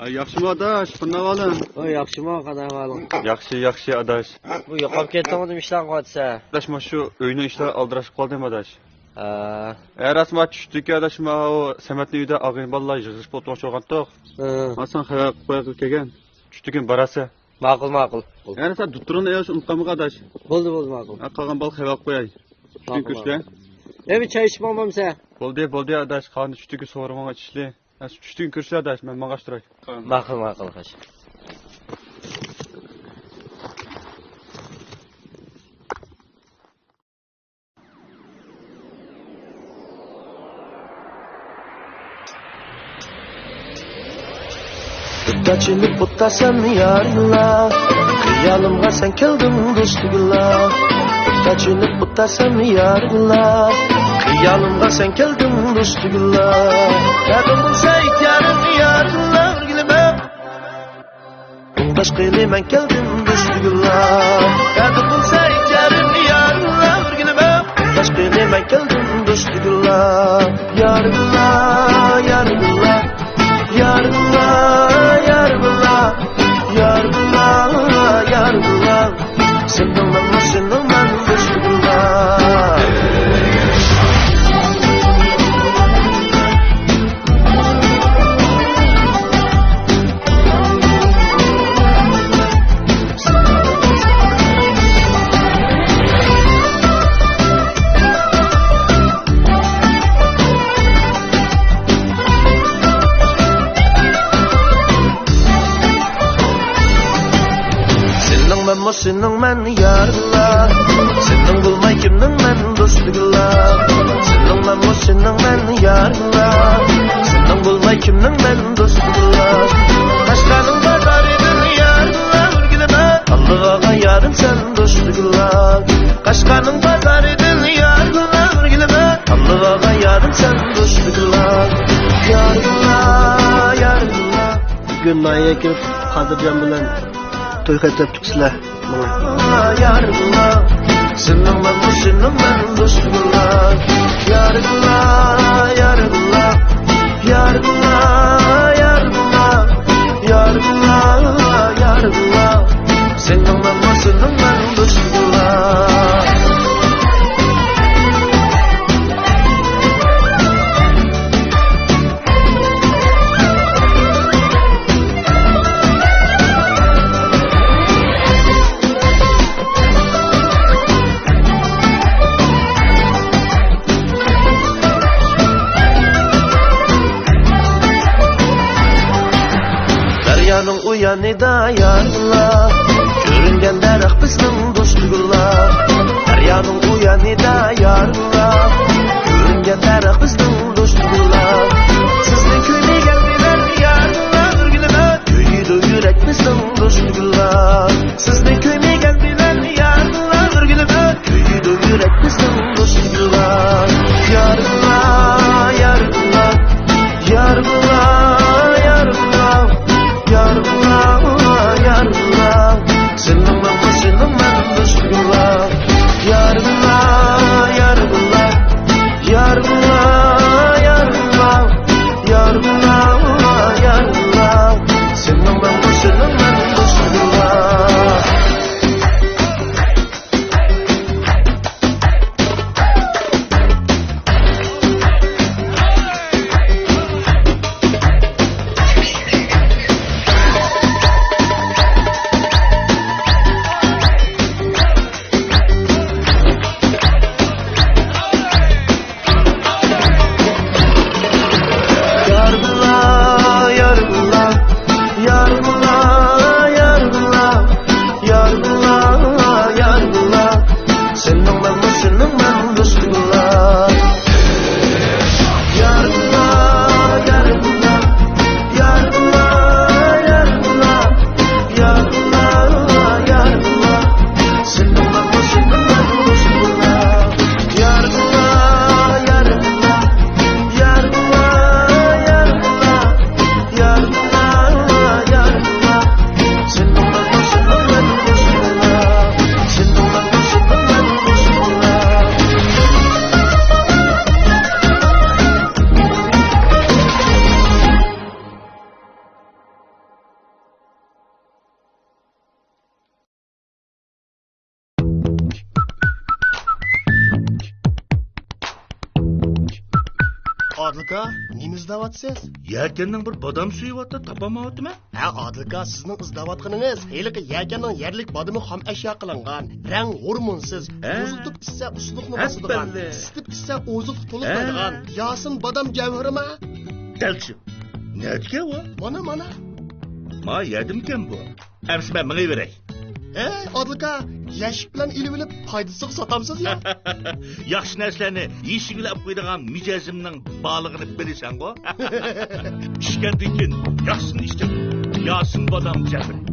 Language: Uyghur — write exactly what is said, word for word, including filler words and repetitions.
ئاي، ياخشىمۇ ئاداش، قانداق ئەھۋالىڭ؟ ۋاي، ياخشىمۇ، قانداق ئەھۋالىڭ؟ ياخشى، ياخشى ئاداش. بۇ يوقاپ كەتتىڭمۇ، نېمە ئىشلارنى قىلىۋاتىسەن؟ ئاداش، مانا شۇ ئۆينىڭ ئىشلىرى ئالدىراشىپ قالدىم ئاداش. ھە. ھە، راست، مانا چۈشتىكى ئاداش، مانا ئۇ سەمەتنىڭ ئۆيىدە ئاغىنە بالىلار يىغىلىشىپ ئولتۇرغان چولغانتۇق. ھە. مانا ساڭا خەۋەر قىلىپ قويغىلى كەلگەن. چۈشتىكىن باراسەن. ماقۇل، ماقۇل. يەنە سەن دوختۇرنى ئېلىشنى ئۇنتۇپ قالمىغىن ئاداش. بولدى، بولدى، ماقۇل. ھە، قالغان بالىغا خەۋەر قىلىپ قوياي. چۈشتىن ماقۇل، كۆرۈشتە. ماقۇل. ئەي، بىر چاي ئىچىپ ماڭمامسەن؟ بولدى، بولدى ئاداش، قالغاندا چۈشتىكى سورۇنغا ئىچىشلى. ھە، چۈشتىن كۆرۈشتە ئاداش، مەن ماڭغاچ تۇراي. ماقۇل، ماقۇل، خوش. ئوتتا چېنىپ ئولتۇرسام يارىڭلا، خىيالىمغا سەن كەلدىڭ دوستۇملا. ئوتتا چېنىپ ئولتۇرسام يارىڭلا، خىيالىمغا سەن كەلدىڭ دوستۇملا. يارىڭ بولسا يارىڭ، يارىڭلا بىلمە. ئۇنداش قىلىمەن كەلدىم دوستۇملا. يارىڭ بولسا يارىڭ، يارىڭلا بىلمە. ئۇنداش قىلىمەن كەلدىم دوستۇملا. يارىڭلا، يارىڭلا. يارىڭلا، يارىڭلا، يارىڭلا، يارىڭلا. سېنىڭ مەنمۇ، سېنىڭ مەن دوستۇملا. سېنىڭ مەنمۇ، سېنىڭ مەن يارىڭلا. سېنىڭ بولماي كىمنىڭ مەن دوستۇملا. سېنىڭ مەنمۇ، سېنىڭ مەن يارىڭلا. سېنىڭ بولماي كىمنىڭ مەن دوستۇملا. قەشقەرنىڭ بازارىدىن يارىڭلا ئۆرگىلىمە. ئاللىغا يارىم سەن دوستۇملا. قەشقەرنىڭ بازارىدىن يارىڭلا ئۆرگىلىمە. ئاللىغا يارىم سەن دوستۇملا. يارىڭلا، يارىڭلا. بۈگۈن ناھىيەگە كېلىپ، خاتىرجان بىلەن توي خەتلەپ چىقىسىلەر. يارىڭلا، سېنىڭ مەنمۇ، سېنىڭ مەن دوستۇملا. يارىڭلا، يارىڭلا، يارىڭلا، يارىڭلا، يارىڭلا، يارىڭلا. سېنىڭ مەنمۇ، سېنىڭ مەن دوستۇملا. دەريانىڭ ئۇ يانىدا يارىڭلار، كۆرۈنگەن دەرەخ بىزنىڭ دوستلار. دەريانىڭ ئۇ يانىدا يارىڭلار، كۆرۈنگەن دەرەخ بىزنىڭ دوستلار. سىزنى كۆرمىگەن بىلەن يارىڭلار، ئۆرگىلىمە، كۆيىدۇ يۈرەك بىزنىڭ دوستلار. سىزنى كۆرمىگەن بىلەن يارىڭلار، ئۆرگىلىمە، كۆيىدۇ يۈرەك بىزنىڭ دوستلار. يارىڭلار، يارىڭلار، يارىڭلار، يارىڭلار، يارىڭلار، يارىڭلار. سېنىڭ مەن، سېنىڭ مەن دوستلار. يارىڭلار، يارىڭلار. ئادىلكا، نېمە ئىزدەۋاتىسىز؟ يەكەننىڭ بىر بادام سۈيى بارتى، تاپالمايۋاتىمەن. ھە، ئادىلكا، سىزنىڭ ئىزدەۋاتقىنىڭىز ھېلىقى يەكەننىڭ يەرلىك بادىمى خام ئەشيا قىلىنغان، رەڭ ھورمونسىز، ھە؟ مۇزلىتىپ ئىچسە ئۇسسۇلۇقنى ھە، باسىدىغان، بەللى. ئىسسىتىپ ئىچسە ئوزۇقلۇق ھە؟ تولۇقلايدىغان ياسىن بادام جەۋھىرىما؟ دەلچى. نەدىكەن ئۇ؟ مانا، مانا. ما يەردىمىكەن بۇ؟ ئەمسە مەن مېڭىۋېرەي. ھەي، ئادىلكا، يەشىك بىلەن ئېلىۋېلىپ پايدىسىغا ساتامسىز يا؟ ياخشى نەرسىلەرنى يېشىگىلا ئەپ قويىدىغان مىجەزىمنىڭ بارلىقىنى بىلىسەنغۇ؟ ئىچكەندىن كېيىن ياخشىسىنى ئىچتىم. ياسىن بادام جەبىر.